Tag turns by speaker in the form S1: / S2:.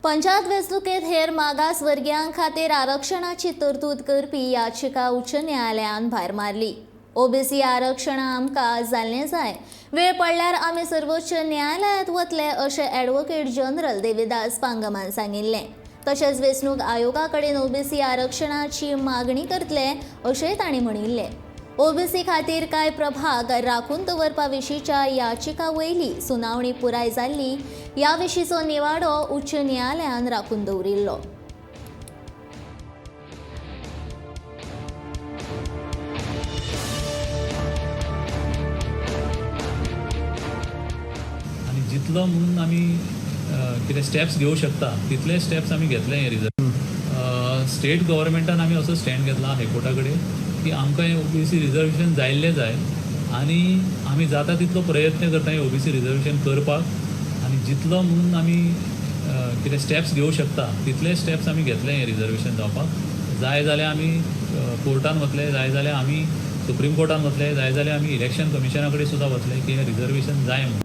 S1: पंचायत वेंचणुकेत हेर मागास वर्गियां खातीर आरक्षणाची तरतूद करपी याचिका उच्च न्यायालयान भायर मारली. ओबीसी आरक्षण आमकां जाल्लें जाय, वेळ पडल्यार आमी सर्वोच्च न्यायालयांत वतले अशें ॲडव्होकेट जनरल देविदास पांगमान सांगिल्लें. तशेंच वेंचणूक आयोगा कडेन ओबीसी आरक्षणाची मागणी करतले अशेंय तांणी म्हणिल्लें. ओबीसी खातीर कांय प्रभाग राखून दवरपा विशींच्या याचिका वयली सुनावणी पुराय जाल्ली. ह्या विशींचो निवाडो उच्च न्यायालयान राखून दवरिल्लो.
S2: आनी जितलो म्हणून आमी कितें स्टेप्स घेवं शकता, तितले स्टेप्स आमी घेतले. हे रिजर्व स्टेट गव्हर्मेंटान आमी असो स्टँड घेतला हायकोर्टा कडेन की आमकां हें ओबीसी रिजर्वेशन जायल्लें जाय आनी आमी जाता तितलो प्रयत्न करता हें ओबीसी रिजर्वेशन करपाक. आनी जितलो म्हणून आमी कितें स्टेप्स घेवं शकता, तितले स्टेप्स आमी घेतले. हें रिजर्वेशन जावपाक जाय जाल्यार आमी कोर्टान वतले, जाय जाल्यार आमी सुप्रीम कोर्टान वतले, जाय जाल्यार आमी इलेक्शन कमिशना कडेन सुद्दां वतले की हें रिजर्वेशन जाय म्हणून.